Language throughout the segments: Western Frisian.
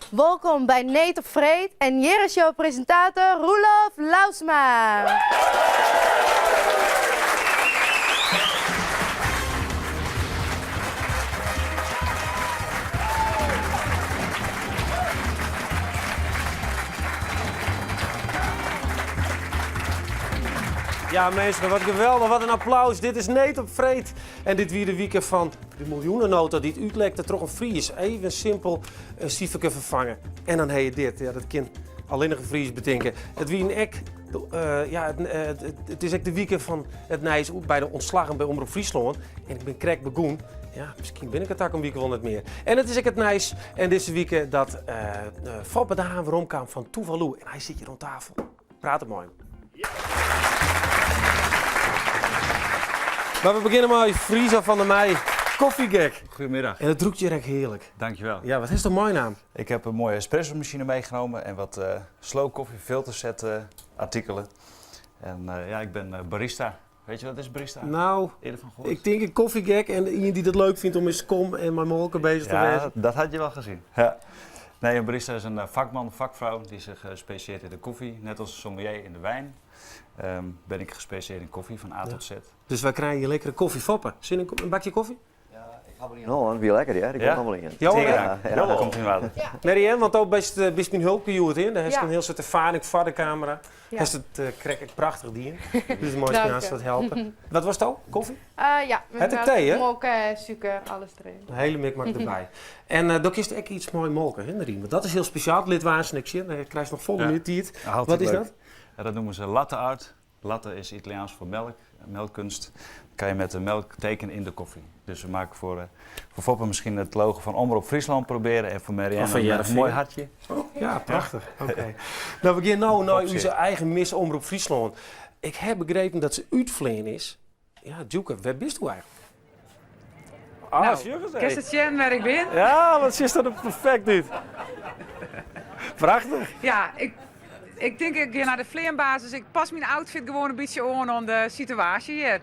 Wolkom by Need op Freed en hjir is jo presintator Roelof Lousma. Ja minsken, wat geweldich, wat in applaus. Dit is Need op Freed en dit wie de wike fan de miljoenenota dy't útlekte troch in Fries. Even simpel in siferke ferfange en dan ha je dit. Ja, dat kin allinnich in Fries betinke. It wie ek, ja, it is ek de wike fan it nijs by de ûntslaggen by Omrop Fryslân. En ik bin krekt begûn. Ja, miskien bin ik it takom wike wol net mear. En it is ek it nijs en dizze wike dat Foppe de Haan weromkaam fan Tuvalu. En hy sit hjir oan tafel. Prate mei him. Mar we begjinne mei Friso van der Meij, koffiegek. Goedemiddag. En it rûkt hjir ek hearlik. Dankjewel. Ja, wat hast do meinaam? Ik heb een mooie espresso machine meegenomen en wat slow koffie filterset artikelen. En ja, ik ben barista. Weet je wat is barista? Nou, Eerder van gehoord? ik tink in koffiegek en ien dy't it leuk fynt om mei skom en mei molke bezig te Ja, wêzen. dat had je wel gezien. Ja. Nee, een barista is een vakman, vakvrouw die zich specialiseert in de koffie. Net als een sommelier in de wijn. Ben ik gespecialiseerd in koffie van A tot Z. Dus wy krije hjir lekkere koffie. Foppe, sin in in bakje koffie? Ja, ik ha wol ien hân. Wie lekker hear, ik wol noch wol ien. Ja, ja, ja. Dat komt yn oarder. Marianne, want do bist, bist myn hulpke hjoed, hè? Dêr hast Ja. in hiel soad erfaring foar de kamera. Ja. Hast it krekt ek prachtich dien. Dus meist my aanst wat helpe. Wat wolsto? Koffie? Ja, met Het ek tee, hè? molke, sûker, alles deryn. In hiele mikmak derby. En do kinst ek yts mei molke, hè, Rien? Want dat is hiel spesjaal. Lit woansdei ek sjen. Dan krijst noch folle Ja. mear tiid. Altyd Wat is leuk. dat? Ja, dat noemen ze latte art. Latte is Italiaans voor melk, melkkunst. Dan kan je met de melk tekenen in de koffie. Dus we maken voor Foppe misschien het logo van Omrop Friesland proberen en voor Marianne Of van een Hearrenfean. mooi hartje. Oh, ja, prachtich. Oké. Nou, we gean no nei Opzicht. ús eigen Miss Omrop Fryslân. Ik ha begrepen dat se útflean is. Ja, Djoeke, wêr bisto eigentlik? Ah, Nou, sjoch ris kinst it sjen wêr ik bin? Ja, wat sjochst der perfekt út. Prachtich. Ja, ik tink ik gean nei de fleanbasis. Ik pas myn outfit gewoan in bytsje oan oan de situaasje hjir.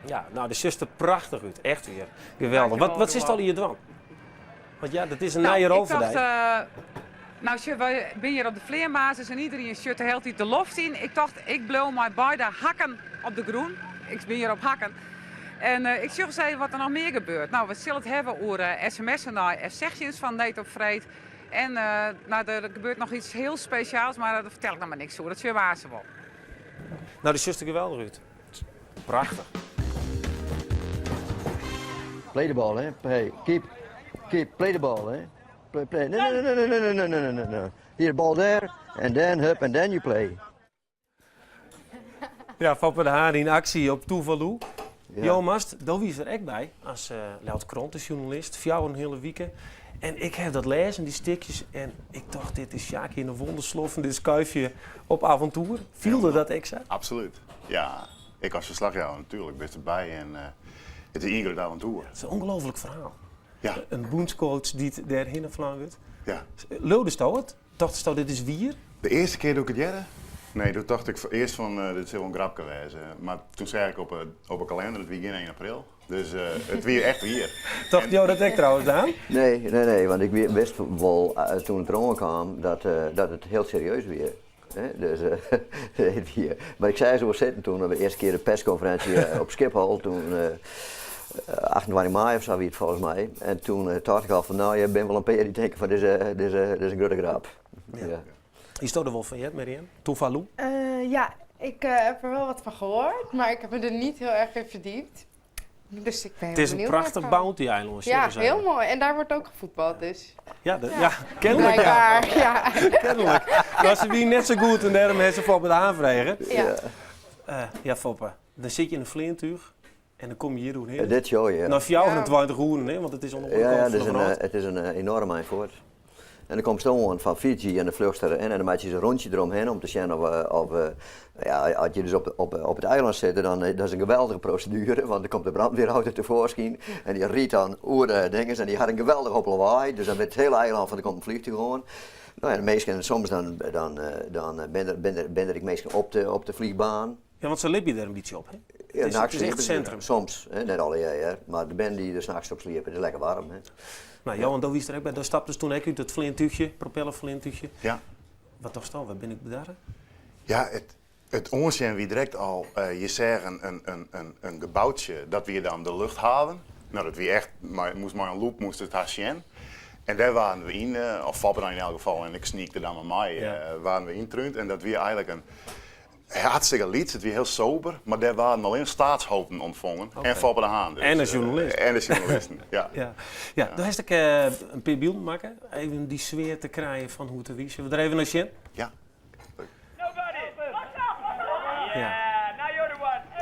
Ja, nou, do sjochst der prachtich út. Echt wier. Geweldich. Wat silst allegear dwaan? Want ja, dat is in Nou, nije rol ik foar tocht, dy. Nou, sjoch, wy binne hjir op de fleanbasis en iedereen sjocht de hiele tiid de loft yn. Ik tocht, ik bliuw mei beide hakken op de grûn. Ik bin hjir op hakken. En ik sjoch ris even wat der noch mear gebeurt. Nou, we sille it hawwe oer sms'en nei sechstjins fan Need op Freed. En nou, der gebeurt noch yts hiel spesjaals, mar dêr fertel ik noch mar niks oer. Dat sjogge we aanst wol. Nou, do sjochst der geweldich út. Prachtich. Play the ball, hè? Hey, keep, keep, play the ball, hè? Play, play. No, no, no, no, no, no, no, no, no, no. Here, ball there, and then hup, and then you play. Ja, Foppe de Haan yn aksje op Tuvalu. Ja. Jo moast, do wiest der ek by as Ljouwerter Krante-sjoernalist, fjouwer en in hiele wike. En ik ha dat lêzen, dy stikjes, en ik tocht, dit is Sjakie en de Wondersloffen, dit is Kuifje op avontoer. Fielde dat ek sa? Absolút. Ja, ik as ferslachjouwer natuerlik, bist derby en it is ien grut avontoer. It is in ûngelooflik ferhaal. Ja. In bûnscoach dy't dêrhinne flein wurdt. Ja. Leaudesto it? Tochtsto dit is wier? De earste kear doe't ik it hearde? Nee, doe tocht ik earst fan dit sil wol in grapke wêze. Mar toen seach ik op 'e kalinder, it wie gjin 1 april. Dus it wie echt wier. Tocht jo dat ek trouwens, Daan? Nee, nee, nee, want ik wist wol toen it deroan kaam dat it hiel serieus wie. Dus, it wie, mar ik seach se wol sitten toen, de earste kear de perskonferinsje op Schiphol, toen 28 maaie of sa wie it folgens my. En toen tocht ik al fan no, hjir binne wol in pear dy't tinke fan dizze, dizze, dit is in grutte grap. Ja. Histo der wol fan heard, Marianne? Tuvalu? Ja, ik heb er wel wat van gehoord, maar ik heb me er niet heel erg in verdiept. Dus ik ben Het is in benieuwd prachtich naar bounty eilân. Ja, heel mooi. En daar wordt ook gevoetbald dus. Ja, ja, kenlik. Ja. Blijkbaar, ja. Kenlik. Mar se wie net sa goed en dêrom ha se Foppe de Haan frege. Ja. Ja, Foppe, dan sitte je yn in fleantúch en dan komme je hjir oerhinne. Dit show, ja. Nei 24 oeren, hè, want it is oan de oare Ja, ja, kant het fan is de in, wrâld. it is in enoarm ein fuort. En dan komst oan fan Fiji en dan fljochst der en dan meitsje se in rûntsje deromhinne om te sjen of ja, as je dus op it eilân sitte, dan dat is in geweldige proseduere, want dan komt de brandweerauto tefoarskyn en dy rydt dan oer de dinges en dy hat in geweldich oplawaai, dus dan wit it hiele eilân fan der komt in fleantúch oan. No ja, de minsken, soms dan binne der ek minsken op de fleanbaan. Ja, want se libje der in bytsje op, hè? Ja, Het nachts is echt sliepen ze er. sintrum. Soms, hè, net allegear hear, mar der binne dy't der nachts op sliepe. It is lekker waarm, hè. Nou, Johan, do wiest der ek by. Do staptest toen ek út it fleantúchje, propellerfleantúchje. Ja. Wat tochtst al? Wêr bin ik bedarre? Ja, it oansjen wie direkt al, je seagen in geboutsje, dat wie dan de luchthaven. No, dat wie echt, mei, moast mei in loep moast it hast sjen. En dêr waarden we yn, of Foppe dan yn elk gefal, en ik sneakte dan mar mei, waarden we yntrúnd. En dat wie eigenlik in hartstikke lyts, it wie hiel sober, mar dêr waarden allinne staatshoofden ûntfongen. En Foppe de Haan dus. En de sjoernalist. En de sjoernalisten, ja. Ja. Ja, do hast ek in pear bylden makke, even dy sfear te krijen fan hoe't it wie. Sille we der even nei sjen? Ja. Ja.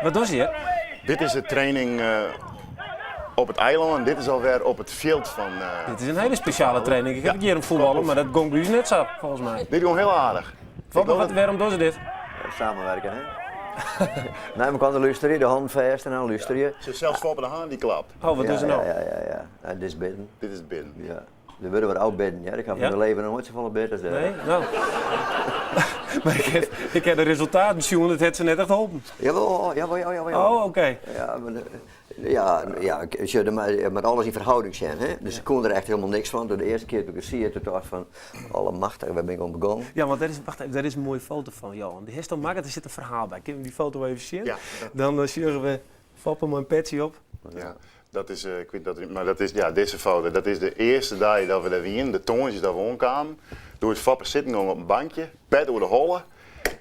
Wat dogge se hjir? Dit is de training op it eilân en dit is alwer op it fjild fan. Dit is in hiele spesjale training. Ik ha ek hjir om fuotballen, mar dat gong by ús net sa, folgens my. Dit gong hiel aardich. Wat, wêrom dogge se dit? Samenwerken, hè? Nee, men kan der lústerje, de hannen fêst en dan lústerje. Se sels Foppe de Haan dy klapt. Oh, wat dogge se no? Ja, ja, ja. ja. Dit is bidden. Dit is bidden. Ja. Der wurde wat ôfbidden, ja. Ik ha fan myn leven noch noait safolle bid as dêr. Nee, no. Mar ik ha, ik ha de resultaten sjoen, it hat se net echt holpen. Jawel, jawel, jawel, jawel. Oh, oké. Ja, mar, ja, ja, sjoch, der moat alles yn ferhâlding sjen, hè. Dus ik koe der echt hielendal niks fan. Doe de earste kear dat ik it sie, toen tocht ik fan, allemachtich, wêr bin ik oan begûn? Ja, want dêr is, wacht even, dêr is in moaie foto fan, Johan. Dy hast al makke, der sit in ferhaal by. Kinne we dy foto even sjen? Ja. Dan sjogge we Foppe mei in petsje op. Ja, dat is, ik wit dat, mar dat is, ja, dizze foto. Dat is de earste dei dat we dêr wienen, de tongersdeis dat we oankamen. Doe is Foppe sitten gong op in bankje, pet oer de holle.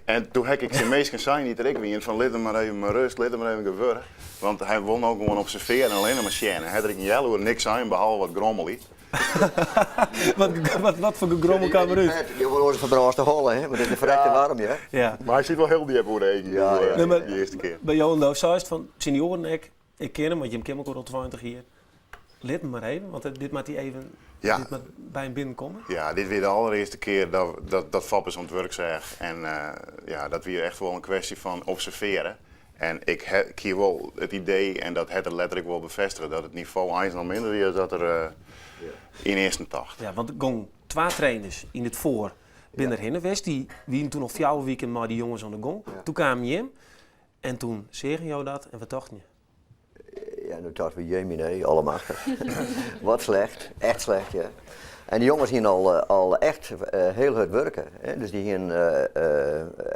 En doe ha ik tsjin minsken sein dy't der ek wienen fan lit him mar even mei rêst, lit him mar even gewurde. Want hy wol no gewoan observearje en allinne mar sjen. En hy hat der ek in healoere niks sein, behalve wat grommelje. Wat, wat, wat foar gegrommel kaam derút? Je wol oars ferbrânsde holle, hè? Want it is ferrekte waarm, ja. Ja. Mar hy siet wol hiel djip oer de eagen Ja, ja. Nee, mar dy earste kear. By Johan, do seist fan tsjin dy oaren ek, ik ken him, want jim kenne elkoar al 20 jier. Lit him mar even, want dit moat hy even Ja. dit moat by him binnenkomme. Ja, dit wie de allerearste kear dat, dat, dat Foppe oan it wurk seach. En ja, dat wie echt wol in kwestje fan observearje. En ik, he, ik hie wol it idee, en dat hat er letter ek wol befêstige, dat it nivo eins noch minder wie as dat er ynearsten tocht. Ja, want der gong twa trainers yn it foar binne der hinne west. Dy wienen toen al fjouwer wiken mei dy jonges oan de gong. Toen kamen jim en toen seagen jo dat en wat tochten je? Ja, nu tochten we, jemine, allemachtich. Wat slecht, echt slecht, ja. En die jongens hienen al, al echt hiel hurd wurke. Hè. Dus dy hienen,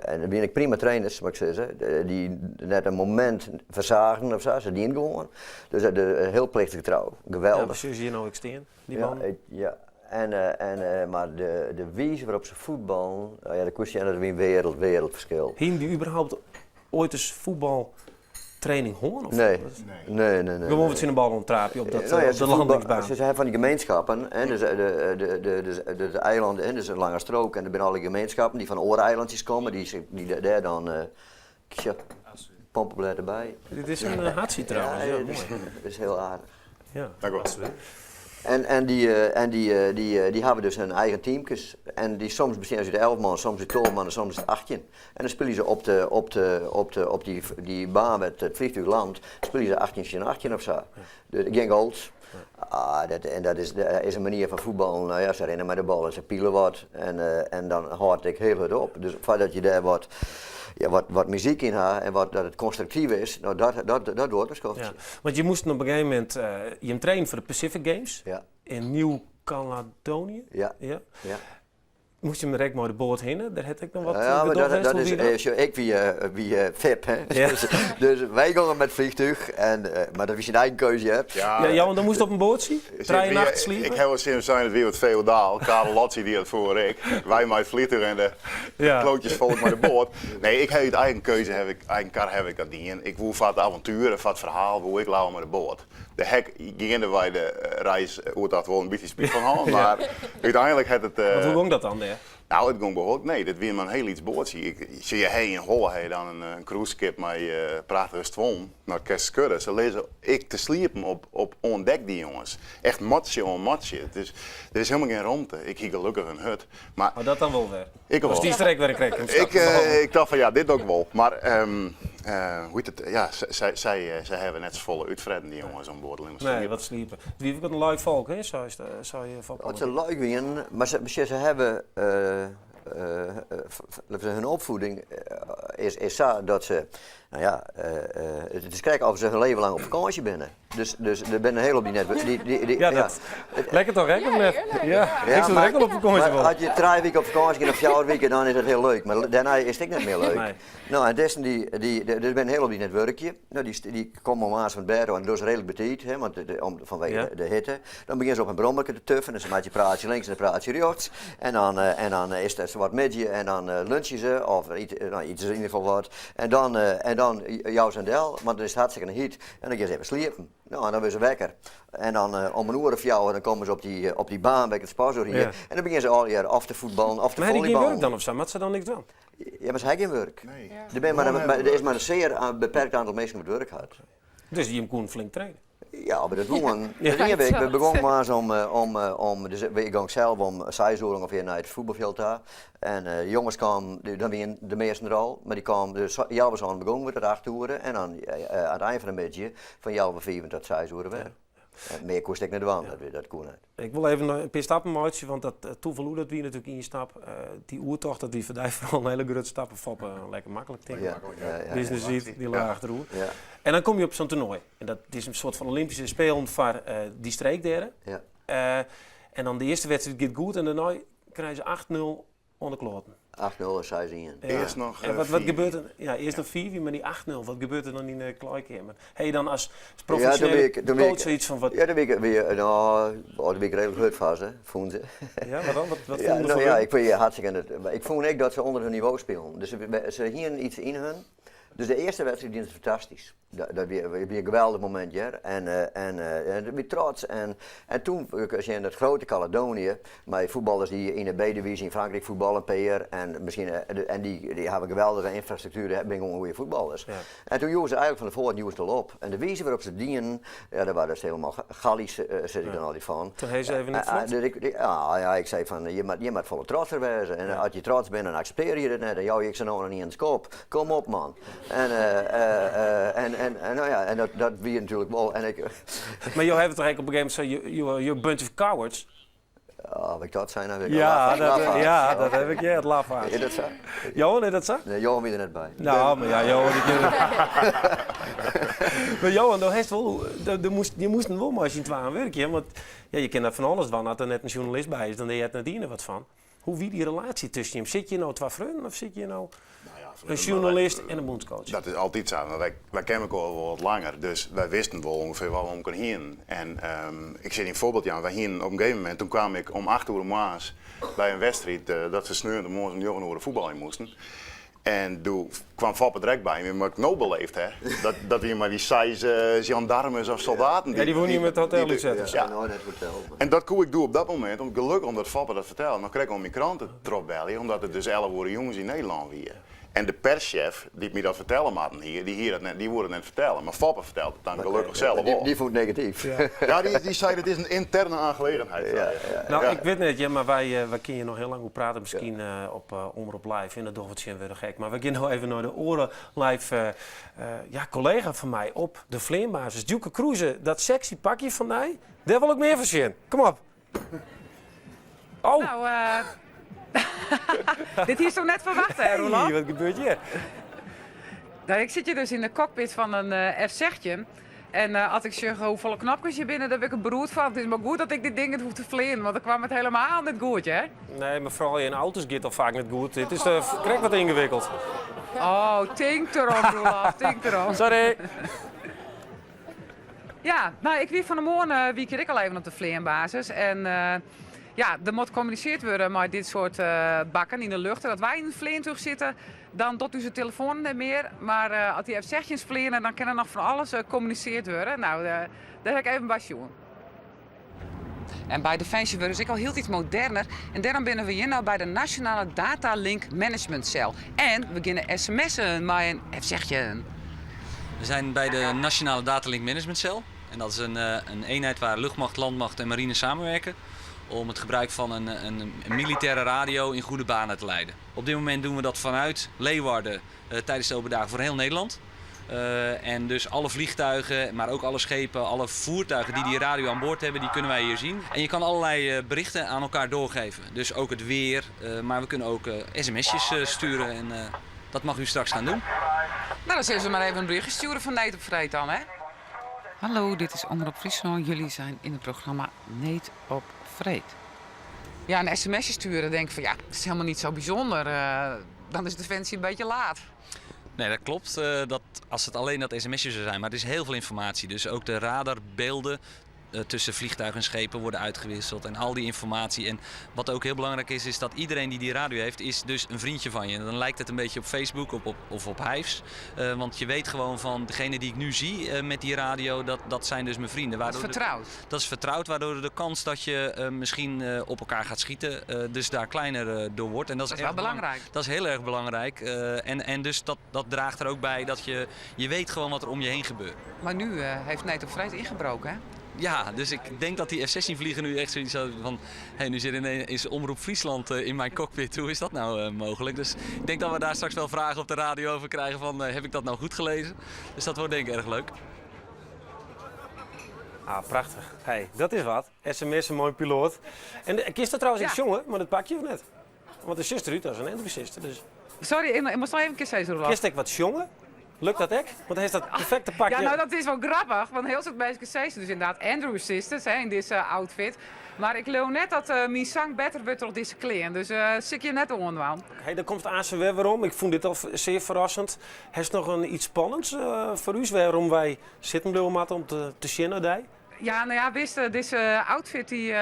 en dat wienen ek prima trainers, moat ik sizze, dy't net in momint fersagen of sa, se dienen gewoan. Dus de, hiel plichtgetrou, Ja, geweldich. we sjogge se hjir no ek stean, dy Ja, mannen. ja. En, en, mar de, de wize wêrop't se fuotballen, ja, dêr koest sjen dat wie in wereld, wereldferskil. Hienen dy überhaupt oait ris fuotbaltraining hân? Of Nee. Nee, nee, nee. Gewoan wat tsjin de bal oan traapje op dat, Nou ja, op de ze voetbal- landingsbaan. Ze hawwe fan dy gemeenskappen, hè, dus de, de, de, de, de, de eilanden, hè, dus een lange strook en der binne alle gemeenschappen dy't fan oare eilantsjes komme, dy, dy dêr dan, tja, pompeblêd derby. Dit is in hartsie trouwens, ja, dat moai. is, dat is hiel aardich. Ja. Dank u wel. En, en, dy, en dy, dy, dy hawwe dus hun eigen teamkes. En dy soms bestean se út 11 man, soms út 12 man en soms út 18. En dan spylje se op, de, op, de, op, de, op dy, dy baan wêr't it fleantúch landt, spylje se 18 tsjin 18 of sa. Dus gjin goals. Ah, dat, en dat is, dat is in manier fan fuotballen. Nou ja, se rinne mei de bal en se piele wat. En, en dan hâldt it ek hiel hurd op. Dus foardat je dêr wat, ja, wat, wat muzyk yn ha en wat, dat it konstruktyf is, nou dat, dat, dat duorret in skoftsje. Ja, want je moasten op in gegeven momint jim trainen foar de Pacific Games Ja. yn Nieuw-Caledonië. Ja. Ja. Ja. Moast je direkt mei de boat hinne? Dêr hat ek noch wat Ja, maar gedoch dat, west, dat hoe is, wie dat? sjoch, ik wie, wie VIP, hè. Ja. Dus, dus wy gongen mei it fleantúch, en, mar dat wie syn eigen keuze, hè. Ja, Ja, Johan, dan moast op in boatsje? Trije nachten sliepe? Ik ha wol tsjin him sein, it wie wat feodaal. Karel Lotzi die it foar ik. Wy mei it fleantúch en de Ja. klootjesfolk mei de boat. Nee, ik ha út eigen keuze, haw ik, eigen kar haw ik dat dien. Ik woe foar it avontuer en foar it ferhaal woe ik leaver mei de boat. Dêr ha ik geandewei de reis oer dat wol in bytsje spyt fan hân, mar úteinlik hat it. Want hoe gong dat dan dêr? Nou, it gong behoarlik. Nee, dit wie mar in hiel lyts boatsje. Ik, sjoch, je ha yn Holle ha je dan in cruiseskip mei prachtige stuollen. No, kinst skudde. Se lizze ek te sliepen op, op oan dek, dy jonges. Echt matsje oan matsje. It is, der is hielendal gjin romte. Ik hie gelokkich in hut. Mar, Maar dat dan wol wer? Ik wol. Was dy strek wer krekt? Ik, ik tocht fan ja, dit doch ik wol. Mar ehm, hoe hjit it? Ja, sy, sy, sy hawwe net safolle útfretten, dy jonges oan board. Allinnich Nee, sliepe. wat sliepe. It wie ek wat in lui folk, hè, seist, sei je Van As se lui wienen, mar se, se hawwe hun opfieding. is, is sa dat se, nou ja, it is krekt oft se hun leven lang op fakânsje binne. Dus, dus der binne in hiele hoop dy't net... Die, die, die, ja, dat, lekker toch, hè? Ja, heerlijk, ja. ja. Ik soe ek wol op fakânsje wolle. As je trije wiken op fakânsje gean of fjouwer wiken, dan is it hiel leuk. Mar dêrnei is it ek net mear leuk. Nee. No, en dizzen dy, dy, der binne in hiele hoop dy't net wurkje. No, dy, dy komme moarns fan bêd ôf en dat dogge se reedlik betiid, hè, want de, om, fanwege Ja. de, de hitte. Dan begjinne se op in brommerke te tuffen en se meitsje praatsje links en in praatsje rjochts. En dan, eh, en dan is it wat middei en dan eh, lunche se, of ite, no, ite se yn ieder gefal wat. En dan, eh, en dan jouwe se in del, want dan is it hartstikke hyt. En dan gean se even sliepen. No, en dan wurde se wekker. En dan eh, om in oere of fjouwer dan komme se op dy, op dy baan wêr't ik it spas oer hie. Ja. En dan begjinne se allegear of te fuotballen of te Mar ha dy gjin wurk volleyballen. dan of sa? Moatte se dan niks dwaan? Ja, mar se ha gjin wurk. Nee. Der, bin mar, mar, der is mar in sear beperkt oantal minsken dat wurk hat. Dus jim koenen flink traine. Ja, mar dat woenen. Ja. Dat diene we. We begonnen moarns om, eh, om, eh, om, dus ik gong sels om seis oere ûngefear nei it fuotbalfjild ta. En eh, de jonges kamen, dan wienen de measten der al, mar dy kamen, dus healwei sânen begûnen we tot acht oere en dan oan it ein fan de middei fan healwei fiven tot seis oere wer. En mear koest ek net dwaan, dat, dat koe net. Ik wol even in pear stappen meitsje, want dat Tuvalu dat wie natuerlik ien stap. Dy oertocht dat wie foar dy foaral in hiele grutte stap. Foppe, lekker maklik tink ik. Ja, ja, ja, Business seat, dy lei achteroer. Ja. En dan komme je op sa'n toernoai. En dat is in soart fan Olympyske Spelen foar dy streek dêr. Ja. En dan de earste wedstriid giet goed en dêrnei krije se 8-0 oan de kloaten. 8-0 en 6-1. Ja. Earst noch En wat, wat 5. gebeurt der? Ja, earst noch 5, mar dy 8-0. Wat gebeurt der dan yn de klaaikeamer? Ha je dan as Ja, toen wie profesjonele ik, toen wie coach ik, zoiets fan wat? ja, toen wie ik, wie, nou, oh, toen wie ik redelijk hurd vast, hè, fûnen se. Ja, wat dan? Wat, wat Ja, fûnen de nou ja, foar ik vond hartstikke, ik fûn ek dat se ûnder hun nivo spilen. Dus se, se hienen iets yn hun. Dus de earste wedstriid dienen se fantastysk. Dat, dat wie, wie in geweldich momint hear. En, eh, en, eh, en wie trots. En, en toen sjen dat grote Caledonië, mei fuotballers dy't yn de B-divyzje yn Frankryk fuotballen, PR, en, miskien, eh, en dy, dy hawwe in geweldige ynfrastruktuer, dat binne gewoan goede fuotballers. Ja. En toen joegen se eigentlik fan de foaren joegen se al op. En de wize wêrop't se dienen, ja, dat was dus hielendal Gallisch, sis ik dan altyd fan. Toen ha se even net Eh, fuort. dus ik, ja, ja, ik sei fan, je moat folle trotser wêze. En as je trots binne, dan akseptearje je dat net. Dan jou je ik se no noch ien skop. Kom op, man. En, en, en, en, nou ja, en dat, dat wie natuerlik wol. En ik, Mar jo hawwe toch ek op in gegeven momint sein, you, you bunch of cowards? oh, wat ik dat sei, nou weet ik Ja, wel. dat, Lafaard. ja, dat ha ik heard, lafaard. Is dat sa? Johan, is dat sa? Nee, Johan wie der net by. No, mar ja, Johan, dy kin... Mar Johan, do hast wol, do, do moast, je moasten wol mei syn twaen wurkje, want ja, je kinne fan alles dwaan. As der net in sjoernalist by is, dan heart net ien der wat fan. Hoe wie dy relaasje tusken jim? Sitte je no twa freonen of sitte je no Nou ja, in sjoernalist en in bûnscoach? Dat is altyd sa, want wy, wy kenne elkoar wol wat langer, dus wy wisten wol ûngefear wat we om elkoar hienen. En ik sil dy in foarbyld jaan. Wy hienen op in gegeven momint, toen kaam ik om 8 oere moarns by in wedstriid dat se sneontemoarns om 9 oere fuotbalje moasten. En doe kaam Foppe direkt by my, mar ik no beleefd hè, dat, dat wie mei dy seis gendarmes of soldaten. Ja, dy woene jim it hotel útsette. Ja. Nou, net hotel. maar- En dat koe ik doe op dat momint, om gelokkich omdat Foppe dat fertelde, noch krekt oan myn krante trochbelje, omdat it dus 11 oere jûns yn Nederlân wie. En de perschef dy't my dat fertelle moatten hie, dy hie dat net, dy woe it net fertelle. Mar Foppe fertelt it dan gelokkich sels Die, wol. die fûn it negatyf. Ja, dy, dy sei dat is in ynterne oangelegenheid. Ja, sei hy. ja. No, Ja. ik wit net, ja, mar wy, wy kinne hjir noch hiel lang oer prate, miskien op Omrop Live. En dat dogge we tsjintwurdich ek. Mar we gean no even nei de oare live ja, kollega fan my op de fleanbasis. Djoeke Kroeze, dat sexy pakje fan dy, dêr wol ik mear fan sjen. Kom op. Oh, Nou, dit hiesto net ferwachte, hè, Roelof? hey, wat gebeurt hjir? Nou, ik sit hjir dus yn de cockpit fan in F-16. En as ik sjoch hoefolle knopkes hjir binne, dêr wurd ik beroerd fan. It is mar goed dat ik dit ding net hoech te fleanen, want dan kaam it hielendal net goed, hè? Nee, mar foaral yn auto's giet al faak net goed. Dit is krekt wat yngewikkeld. Oh, tink derom, Roelof, tink derom. Sorry. Ja, nou, ik wie fan 'e moarn wie ik hjir ek al even op de fleanbasis. En ja, der moat kommunisearre wurde mei dit soart bakken yn de lucht. En as wy yn in fleantúch sitte, dan docht ús telefoan net mear. Mar as dy F-16's fleane, dan kin der noch fan alles kommunisearre wurde. Nou, dêr ha ik even by sjoen. En by Definsje wurde se ek al hieltyd moderner. En dêrom binne we hjir no by de Nasjonale Data Link Management Cel. En we geane sms'en mei in F-16. We zijn bij de Nationale Datalink Management Cel. En dat is een eenheid waar luchtmacht, landmacht en marine samenwerken om het gebruik van een militaire radio in goede banen te leiden. Op dit moment doen we dat vanuit Leeuwarden tijdens de open dagen voor heel Nederland. En dus alle vliegtuigen, maar ook alle schepen, alle voertuigen die die radio aan boord hebben, die kunnen wij hier zien. En je kan allerlei berichten aan elkaar doorgeven. Dus ook het weer, maar we kunnen ook sms'jes sturen en Dat mag u straks gaan doen. Nou, dan zullen ze maar even een berichtje sturen van Need op Freed dan, hè? Hallo, dit is Omrop Fryslân. Jullie zijn in het programma Need op Freed. Ja, een sms'je sturen, denk ik van ja, dat is helemaal niet zo bijzonder. Dan is Defensie een beetje laat. Nee, dat klopt. Dat, als het alleen dat sms'je zou zijn, maar het is heel veel informatie. Dus ook de radarbeelden tussen vliegtuigen en schepen worden uitgewisseld en al die informatie. En wat ook heel belangrijk is, is dat iedereen die die radio heeft, is dus een vriendje van je. En dan lijkt het een beetje op Facebook of op Hyves. Want je weet gewoon van degene die ik nu zie met die radio, dat zijn dus mijn vrienden. Dat is vertrouwd. Dat is vertrouwd, waardoor de kans dat je misschien op elkaar gaat schieten, dus daar kleiner door wordt. En dat is Dat is wel erg belang- belangrijk. Dat is heel erg belangrijk. En dus dat draagt er ook bij dat je weet gewoon wat er om je heen gebeurt. Maar nu heeft Need op Freed ingebroken, hè? Ja, dus ik denk dat die F-16 vliegen nu echt zoiets hadden van... Hé, nu zit ineens is Omroep Friesland in mijn cockpit. Hoe is dat nou mogelijk? Dus ik denk dat we daar straks wel vragen op de radio over krijgen van... heb ik dat nou goed gelezen? Dus dat wordt denk ik erg leuk. Ah, prachtig. Hey, dat is wat. SMS, een mooi piloot. En de, kist dat trouwens iets jongen, maar dat pak je of net? Want de zuster uit, dat is een Andrew sister, dus... Sorry, ik moest nog even een keer zeggen, Roelof. Kist ik wat jongen? Lukt dat ek? Want hij heeft dat perfecte pakje. Ja, nou dat is wel grappig, want heel veel mensen zeggen dus inderdaad Andrew Sisters hè, in deze outfit. Maar ik leeuw net dat mijn zang beter wordt door deze kleren, dus zit je net onder man. Hey, daar komt ACW waarom. Ik vond dit al zeer verrassend. Heeft nog een iets spannends voor u, waarom wij zitten blijven moeten om te zien, die? Ja, nou ja, wist, deze outfit die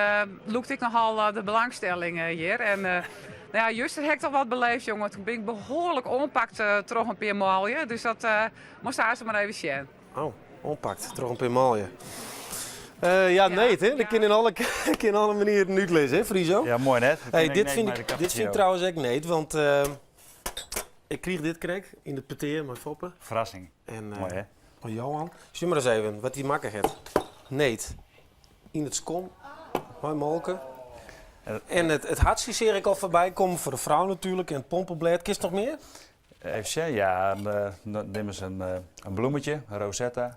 lookte ik nogal de belangstelling hier. En nou ja, juist heb ik toch wat beleefd, jongen. Toen ben ik behoorlijk ompakt terug een paar malje. Dus dat moest daar maar even zien. Oh, ompakt, terug een paar malje. Ja, Ja, nee, hè? Dat ja. kan in alle, kan in alle manieren nu lezen, hè, Friso? Ja, mooi net. Hey, Ik neem maar de dit vind ik cappuccino. trouwens ook nee, want ik kreeg dit krek in het peteer met Foppe. Verrassing. En mooi, hè? Oh, Johan. Zie maar eens even wat die makker heeft. Neet. In het skom. Mooi molken. En het hartje zie ik al voorbij komen voor de vrouw natuurlijk. En het pompenblad. Kist nog meer? Even zien, ja. En dan nemen ze een bloemetje, een rosetta.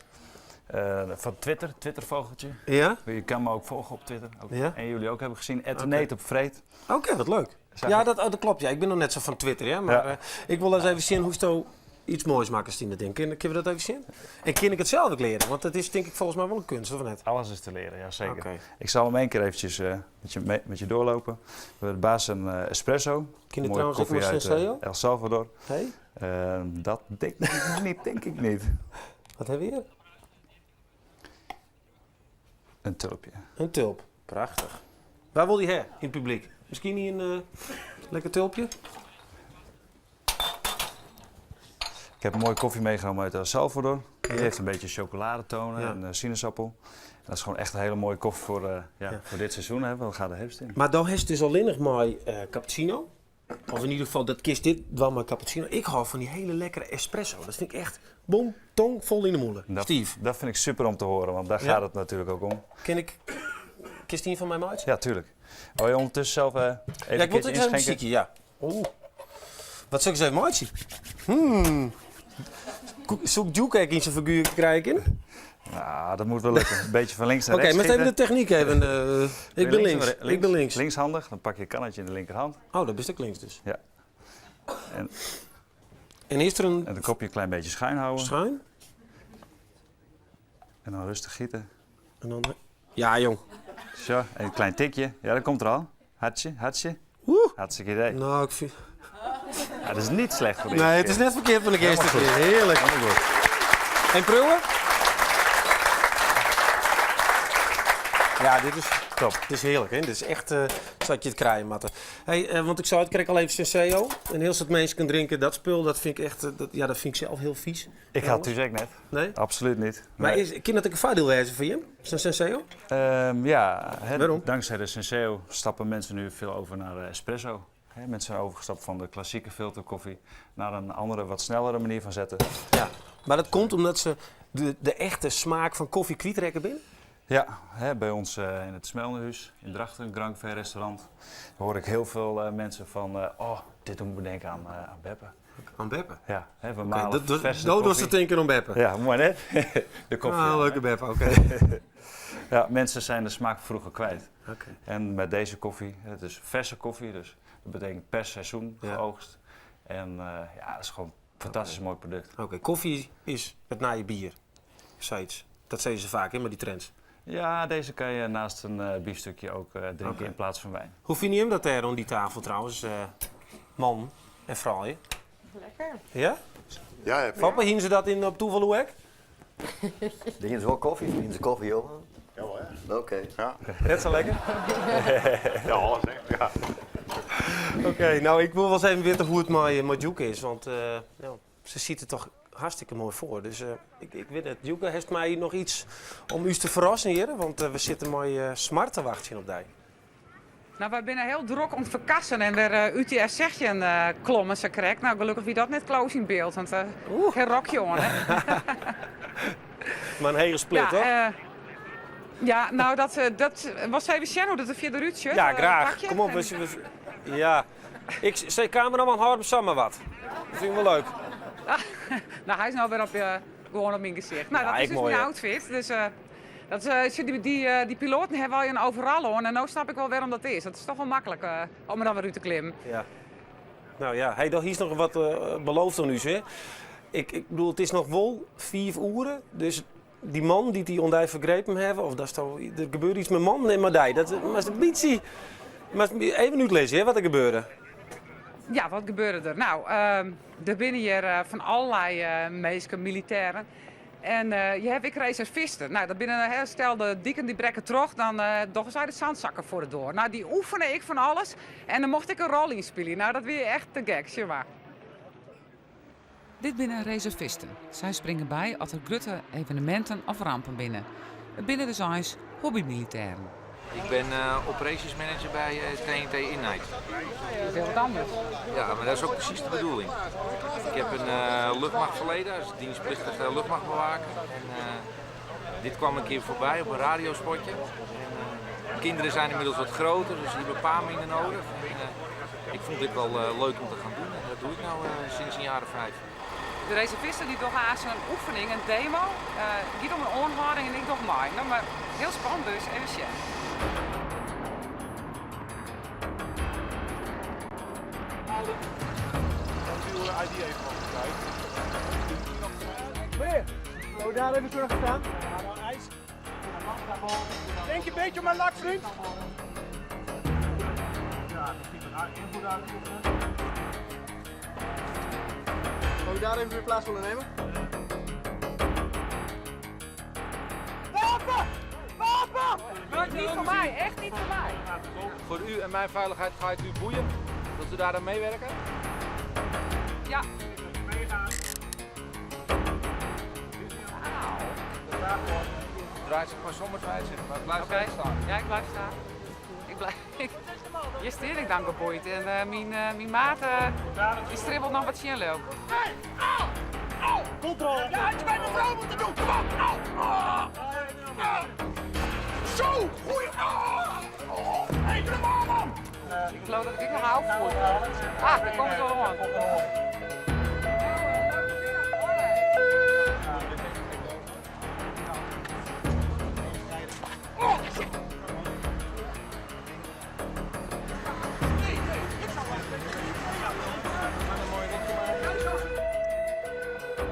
Van Twitter, Twittervogeltje. Ja? Je kan me ook volgen op Twitter. Ook. Ja? En jullie ook hebben gezien. At Oké. Need op Freed. Oké, wat leuk. Zag Ja, ik. dat klopt. Ja, ik ben nog net zo van Twitter, hè. Maar, Ja. ik wil eens even zien hoe zo iets moois maken, Stine, denk ik. Kunnen we dat even zien? En kan ik het zelf ook leren? Want dat is denk ik volgens mij wel een kunst, of net? Alles is te leren, ja zeker. Oké. Ik zal hem één keer eventjes met je doorlopen. We hebben de baas een espresso. Ken je Mooie trouwens ook koffie nog uit, Senseo? El Salvador. Hey? Dat denk ik niet, denk ik niet. Wat hebben we hier? Een tulpje. Een tulp. Prachtig. Waar wil die her in het publiek? Misschien niet een lekker tulpje? Ik heb een mooie koffie meegenomen uit El Salvador. Die heeft een beetje chocoladetonen Ja. en sinaasappel. En dat is gewoon echt een hele mooie koffie Ja. voor dit seizoen. Hè, want we gaan de herfst in. Maar dan is het dus alleen nog maar cappuccino. Of in ieder geval, dat kist dit wel maar cappuccino. Ik hou van die hele lekkere espresso. Dat vind ik echt bom, tong, vol in de molen. Dat, Steve. Dat vind ik super om te horen, want daar Ja. gaat het natuurlijk ook om. Ken ik kist die van mij maatje? Ja, tuurlijk. Wil je ondertussen zelf even Ja, ik wil een het keertje even een inschenken? muziekje, ja. Oeh. Wat zou ik eens even maatje? Zoek Duke in zijn figuur krijgen? Nou, dat moet wel lukken. Een beetje van links naar Oké, rechts maar even de schieten. techniek even. Ik ben Links links. of Ik ben links. Linkshandig, dan pak je het kannetje in de linkerhand. Oh, dat is ook links dus. Ja. En, en is er een... En de kopje een klein beetje schuin houden. Schuin? En dan rustig gieten. En dan... Ja, jong. Zo, en een klein tikje. Ja, dat komt er al. Hartje, hartje. Oeh. Hartstikke idee. Nou, ik vind... Ja, dat is niet slecht voor de Nee, eerste het is keer. net verkeerd van de eerste Helemaal goed. keer. Heerlijk. Helemaal goed. En proeven? Ja, dit is top. Het is heerlijk, hè? Dit is echt, zat je het krijgen, matten. Hey, want ik zou het krijg al even Senseo. En heel soort mensen kunnen drinken. Dat spul, dat vind ik echt, dat, ja, dat vind ik zelf heel vies. Ik had het dus ook net. Nee? Absoluut niet. Maar Nee. kan dat ook een voordeel wezen voor je? Zo'n Senseo? Ja, hè, Waarom? dankzij de Senseo stappen mensen nu veel over naar espresso. Hè, mensen zijn overgestapt van de klassieke filterkoffie naar een andere, wat snellere manier van zetten. Ja, maar dat komt omdat ze de echte smaak van koffie kwijtrekken binnen? Ja, hè, bij ons in het Smelnehuis in Drachten, een Grand Café restaurant, hoor ik heel veel mensen van, oh, dit doet me denken aan Beppe. Aan Beppe? Ja, hè, we Oké, malen verse dat was koffie. het denken om Beppe. Ja, mooi hè? De koffie. Ah, ja. leuke Beppe, oké. Ja, mensen zijn de smaak vroeger kwijt. Oké. En met deze koffie, het is verse koffie, dus dat betekent per seizoen Ja. geoogst. En ja, dat is gewoon een fantastisch mooi product. Oké, kofje is it nije bier. Sayts. Dat sizze se faak, hè, mei dy trends. Ja, deze kan je naast een biefstukje ook drinken in plaats van wijn. Hoe fine jim dat dêr oan dy tafel trouwens, man en froulju? Lekker. Ja? Ja, ja. Foppe, hiene se dat yn op Tuvalu ek? Hiene se wol kofje? Hiene se kofje, Johan? Ja, hè? Oké. Ja. Net sa lekker? Ja, alles, hè? Ja. Oké, nou ik wol wolris even witte hoe't it mei Djoeke is, want nou, se siet der toch hartstikke moai foar. Dus ik wit net, Djoeke, hast my noch yts om ús te ferrassen hjir? Want we sitte mei smart te wachtsjen op dy. Nou, wy binne hiel drok oan it ferkassen en wer út dy S16 klommen sa krekt. Nou, gelokkich wie dat net Kloos yn byld, want geen rokje oan, hè. Mar in hege split, Ja, toch? Ja, nou, dat was even sjen hoe't it der fierder útsjocht. Ja, graach. Pakje. Kom op. Ja. Ik sei kameraman, hâld him samar wat. Dat fyn ik wol leuk. Nou, hy is no wer op, gewoan op myn gesicht. Nou, Ja, dat is ik dus moai, myn hè. outfit. Dus, dat, sjoch, dy piloaten hawwe al in overal oan en no snap ik wol wêrom dat is. Dat is toch wol maklik om der dan wer út te klimmen. Ja. Nou ja, hey, do hiest noch wat beloofd oan ús, hè? Ik bedoel, it is noch wol 5 oere, dus dy man dy't dy oan dy fergrepen hawwe, of datsto, der gebeurde yts mei mannen en mei dy. Dat moatst in bytsje, moatst even útlizze, hè, wat der gebeurde. Ja, wat gebeurde der? Nou, der binne hjir fan allerlei minsken, militêren. En je hawwe ek reservisten. Nou, dat binne, hè, stel de diken dy brekke troch, dan dogge sy de sandzakken foar de doar. Nou, dy oefene ek fan alles en dan mocht ik in rol yn spylje. Nou, dat wie echt te gek, sjoch mar. Dit binne reservisten. Sy springe by as der grutte eveneminten of rampen binne. It binne dus eins hobbymilitêren. Ik ben operations manager bij TNT Innight. Dat is heel wat anders. Ja, maar dat is ook precies de bedoeling. Ik heb een luchtmachtverleden als dienstplichtige luchtmachtbewaker. En dit kwam een keer voorbij op een radiospotje. En de kinderen zijn inmiddels wat groter, dus die hebben een paar minder nodig. En ik vond dit wel leuk om te gaan doen en dat doe ik nou sinds een jaar of 5. De reservisten dy dogge aanst in oefening, in demo. It giet om in oanhâlding en ik doch mei. Nou, mar hiel spannend dus, even sjen. Meneer, zullen we daar even terug staan? Denk je een beetje om mijn lak, vriend? Zou u daar even weer plaats willen nemen? Wapen! Wapen! Niet voor mij, echt niet voor mij. Voor u en mijn veiligheid ga ik u boeien. Wilt u daar aan meewerken? Ja. Draait zich maar zomaar bij zich, maar blijf Oké. staan. Ja, ik blijf staan. Ik blijf. Hier steer ik dan geboeid en mijn maat die stribbelt nog wat snel ook. Hey! Au! Au! Controle! Ja, had je bij mevrouw moeten doen! Kom op! Au! Ah! Ah! Zo! Goeie! Ah! Oh! Hey, doe normaal, man! Ik geloof dat ik nog hou voor. Ah, daar komt het wel aan.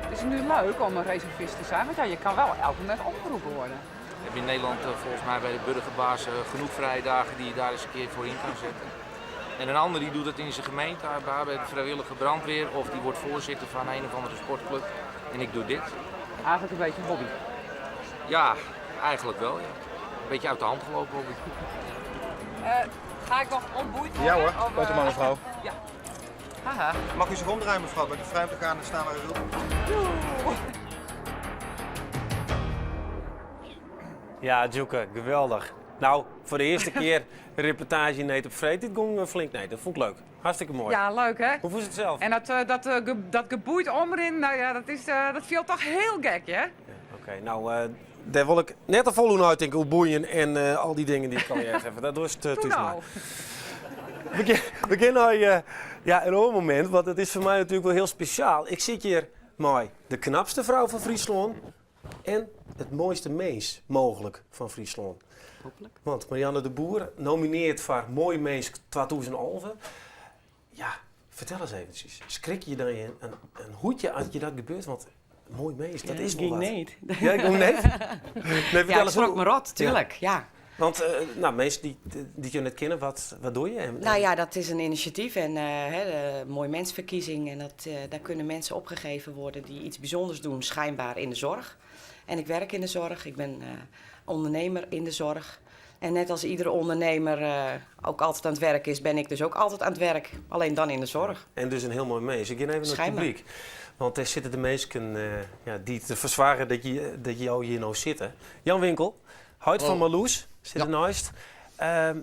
Het is nu leuk om een reservist te zijn, want ja, je kan wel elk moment opgeroepen worden. We hebben in Nederland volgens mij bij de burgerbaas genoeg vrije dagen die je daar eens een keer voor in kan zetten. En een ander die doet het in zijn gemeente, bij de vrijwillige brandweer of die wordt voorzitter van een of andere sportclub. En ik doe dit. Eigenlijk een beetje een hobby. Ja, eigenlijk wel. Ja. Een beetje uit de hand gelopen hobby. Ga ik nog ontboeid worden? Ja hoor, Of, komt u maar mevrouw. Ja. Haha. Mag u zich omdraaien mevrouw, bent u vrij om te gaan en staan waar u wilt. Joe. Ja, Djoeke, geweldig. Nou, voor de eerste keer een reportage in Need op Freed. Dit ging flink. Nee, dat vond ik leuk. Hartstikke mooi. Ja, leuk hè? Hoe vond je het zelf? En dat geboeid omrin, nou ja, dat viel toch heel gek, hè? Ja, oké, nou, daar wil ik net al vol uitdenken hoe boeien en al die dingen die ik al je even. Dat doe het Doe thuis nou. maar. We beginnen nou, ja, een ander moment, want het is voor mij natuurlijk wel heel speciaal. Ik zit hier met de knapste vrouw van Friesland en het mooiste mens mogelijk van Friesland. Hopelijk. Want Marianne de Boer nomineert voor Mooi Mens 2011. Ja, Fertel ris eventsjes, skrik je dan je in hoedje as je dat gebeurt? Want moai minsk, dat is wol Ging wat. net. Ja, ging net? Nee, fertel Ja, ik ris skrok hoe- me rot, tuurlijk, ja. Want nou, minsken dy't jo net kenne, wat doe je? En, Nou ja, dat is een initiatief en hè, de Mooi Mensverkiezing. En daar kunnen mensen opgegeven worden die iets bijzonders doen, schijnbaar in de zorg. En ik werk in de zorg, ik ben ondernemer in de zorg. En net als iedere ondernemer ook altijd aan het werk is, ben ik dus ook altijd aan het werk. Alleen dan in de zorg. En dus een heel mooi mens. Ik ga even naar het Schijnbaar. publiek. Want daar zitten de mensen ja, die te verzwaren dat jou hier nou zitten. Jan Winkel, huid van Hallo. Marloes, zit ernaast.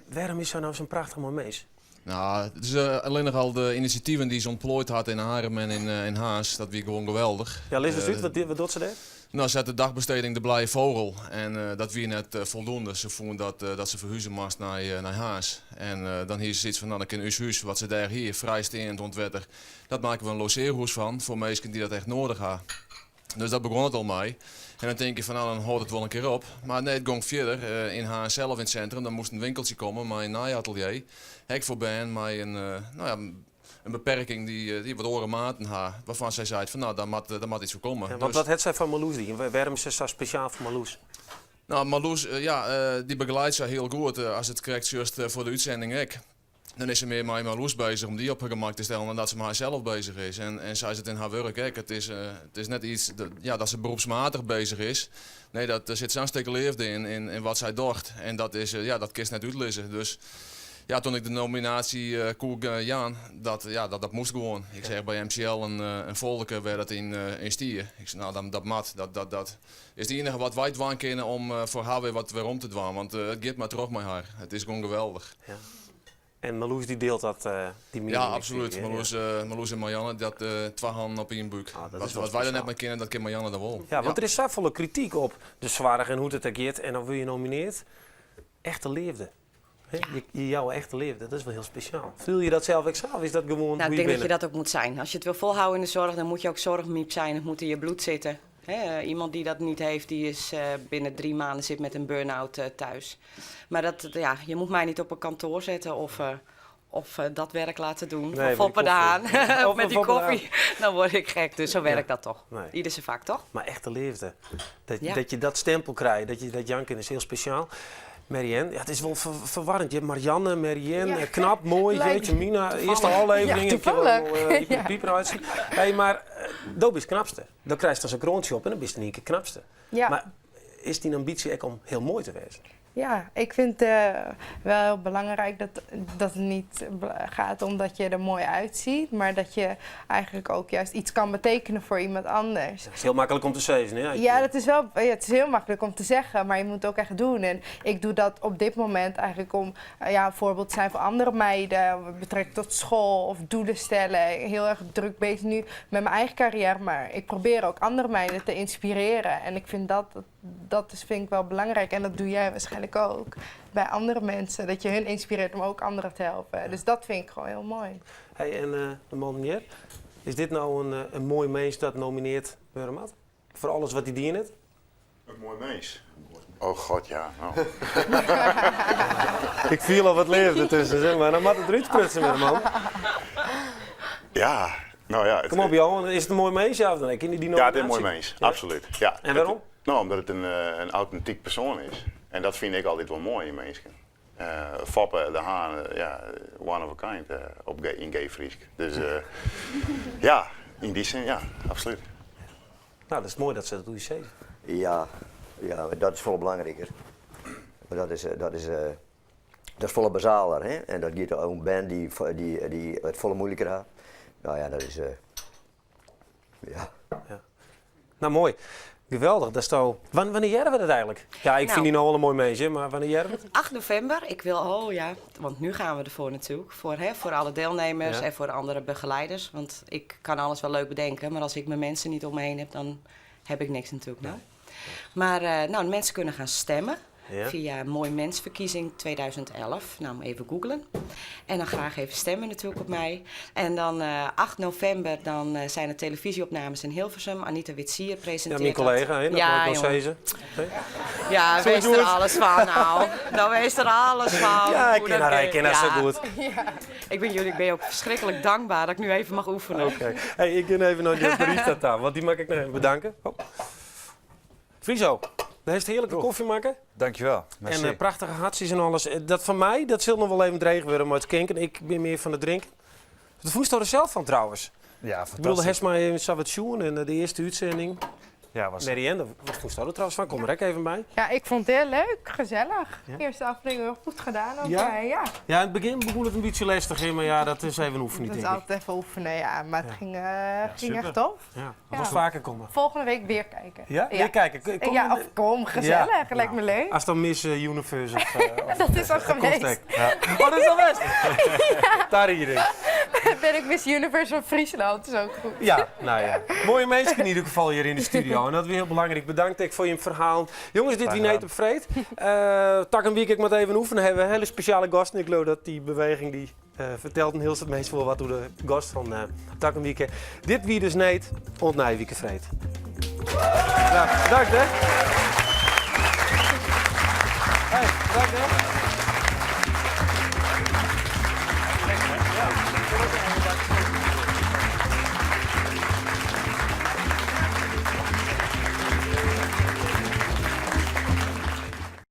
Waarom is zo nou zo'n prachtig mooi mens? Nou, het is alleen nog al de initiatieven die ze ontplooid had in Haren en in Harns, dat wie gewoon geweldig. Ja, lees eens uit, wat doet ze daar? Nou, ze had de dagbesteding De Blije Vogel en dat wie net voldoende. Ze vonden dat ze verhuizen moest naar Harns. En dan hier is iets van, nou, dan kan uw huis, wat ze daar hier, vrijstaand ontwetter, dat maken we een logeerhuis van voor mensen die dat echt nodig hebben. Dus dat begon het al mee. En dan denk je van, nou, dan houdt het wel een keer op. Maar nee, het ging verder. In haar zelf in het centrum, dan moest een winkeltje komen, maar een naaiatelier. Hek voor ben, maar een, nou ja, een beperking die wat oren maten haar, waarvan zij zei van, nou, daar moet iets voor komen. Ja, want Dus wat het zij van Marloes die? Waarom is ze zo speciaal voor Marloes? Nou, Marloes, ja, die begeleidt zij heel goed, als het krijgt juist voor de uitzending ik. Dan is ze meer met Marloes bezig om die op haar gemak te stellen dan dat ze met haarzelf bezig is. En zij zit in haar werk ook. Het is net iets dat, ja, dat ze beroepsmatig bezig is. Nee, er zit zo'n stuk liefde in wat zij dacht. En dat is, ja, dat kist net uitlezen. Dus ja, toen ik de nominatie koek, Jan, dat moest gewoon. Ik zeg bij MCL een volke waar dat in stier. Ik zei, nou, dat mat, dat is het enige wat wij dwaan kunnen om voor haar weer wat weer om te dwaan. Want het gaat maar terug met haar. Het is gewoon geweldig. Ja. En Marloes die deelt dat, die mening Ja, met absoluut. jullie, hè? Marloes en Marianne, dat twee handen op één buik. Ah, dat is wel Wat wij er speciaal. net mee kennen, dat kan Marianne dan wel. Ja, want er is zoveel kritiek op de zwaardig en hoe het er gaat. En dan word je nomineerd. Echte liefde. Hè? Jouw echte liefde, dat is wel heel speciaal. Voel je dat zelf ook zelf? Is dat gewoon hoe Ik je denk dat je bent? dat ook moet zijn. Als je het wil volhouden in de zorg, dan moet je ook zorgmiep zijn. Het moet in je bloed zitten. Hè, iemand die dat niet heeft, die is binnen 3 maanden zit met een burn-out thuis. Maar je moet mij niet op een kantoor zetten of dat werk laten doen. Nee, Of met die Foppe de koffie. Haan. Of Of met die Foppe de koffie. Haan. Dan word ik gek. Dus zo werkt dat toch. Nee. Ieder zijn vak, toch? Maar echte liefde. Dat je dat stempel krijgt, dat je dat janken is heel speciaal. Marianne, ja, het is wel verwarrend. Je hebt Marianne, Marianne, knap, mooi, Lijkt jeetje, Mina. toevallig. Eerste aflevering, Ja, ik heb wel toevallig. allemaal pieper uitzien. Hey, maar dat is knapste. Dan krijg je dan zo'n kroontje op en dan ben je in één keer knapste. Maar is die ambitie ook om heel mooi te wezen? Ja, ik vind het wel heel belangrijk dat het niet gaat om dat je er mooi uitziet, maar dat je eigenlijk ook juist iets kan betekenen voor iemand anders. Het is heel makkelijk om te zeggen, hè? Ja, dat is wel, ja, het is heel makkelijk om te zeggen, maar je moet het ook echt doen. En ik doe dat op dit moment eigenlijk om een voorbeeld te zijn voor andere meiden, met betrekking tot school of doelen stellen. Heel erg druk bezig nu met mijn eigen carrière, maar ik probeer ook andere meiden te inspireren. En ik vind dat, dat is, vind ik wel belangrijk en dat doe jij waarschijnlijk ook bij andere mensen. Dat je hun inspireert om ook anderen te helpen. Dus dat vind ik gewoon heel mooi. Hey, en de man hier, is dit nou een mooi mens dat nomineert Wurmat? Voor alles wat hij dient? Een mooi mens? Oh god, ja. Nou. Ik viel al wat leer ertussen, zeg maar. Dan moet het eruit prutsen met de man. Ja, nou ja. Het, Kom op Johan, is het een mooi mens? Ja of nee? Ken je die Ja, het is een mooi nominatie? mens, Ja? absoluut. Ja. En waarom? Omdat het een authentiek persoon is. En dat vind ik altijd wel mooi in mensen. Foppe, de Haan, ja, one of a kind in Gay Friesk. Dus ja, in die zin, ja, absoluut. Nou, dat is mooi dat ze dat doen, zeker. Ja, ja, maar dat is veel belangrijker. Maar dat is volle basaler, hè? En dat gaat om een band die het volle moeilijker had. Nou ja, dat is, ja. Ja. Nou, mooi. Geweldig, dat is toch... Wanneer jaren we dat eigenlijk? Ja, ik vind die nou al een mooi meisje, maar wanneer jaren we het? 8 november. Ik wil, oh ja, want nu gaan we ervoor natuurlijk. Voor alle deelnemers en voor andere begeleiders. Want ik kan alles wel leuk bedenken, maar als ik mijn mensen niet om me heen heb, dan heb ik niks natuurlijk. Nou. Maar de mensen kunnen gaan stemmen. Ja. Via Mooi Mensverkiezing 2011. Nou, even googlen. En dan graag even stemmen natuurlijk op mij. En dan 8 november dan, zijn er televisieopnames in Hilversum. Anita Witsier Ja, presenteert mijn dat. collega, hè, dat ja, mag ik wel jongen. zeggen. Ja, Zo wees doe er het. alles van nou. Nou wees er alles van. Ja, ik Hoe ken dat haar, ik ken haar zo Ja. goed. Ik ben jullie ik ben ook verschrikkelijk dankbaar dat ik nu even mag oefenen. Oké. Hey, ik ga even naar de barista daar, want die mag ik nog even bedanken. Oh. Friso, daar is het heerlijke koffie maken. Dankjewel. Merci. En prachtige hartjes en alles. Dat van mij, dat zal nog wel even dreig worden, maar het kinken. Ik ben meer van het drinken. Dat voest er zelf van trouwens. ja, Ik bedoel, fantastisch. Hesma in Sabatjoen en de eerste uitzending. Ja, was Marianne, wat voest er trouwens van? Kom er ook even bij. Ja, ik vond het heel leuk, gezellig. Ja? Eerste aflevering heel goed gedaan ook. Ja? Ja, ja. Ja, in het begin begon het een beetje lastig, hè, maar ja, dat is even oefenen, Dat is denk ik. altijd even oefenen, ja. Maar het ging, ging super. echt tof. Ja, dat Ja. was vaker komen. Volgende week weer kijken. Ja? Weer kijken. Kom- ja, of kom, gezellig. Ja. Lijkt me leuk. Als dan Miss Universe of, of Dat is al geweest. Kostek. Ja. Oh, dat is al best. Daar hierin. Ben ik Miss Universe van Friesland, is ook goed. Ja, nou ja. Mooie mensen in ieder geval hier in de studio. En dat is weer heel belangrijk. Bedankt ik voor je verhaal. Jongens, dit Graag wie gedaan. Neet op Vreed. Tak een week ik moet even oefenen. Hebben we een hele speciale gast. En ik geloof dat die beweging die vertelt een heel soort mensen wel wat door de gast van Tak een week. Dit wie dus Neet, ontnij Vreed. Ja, bedankt hè. Hey, bedankt hè.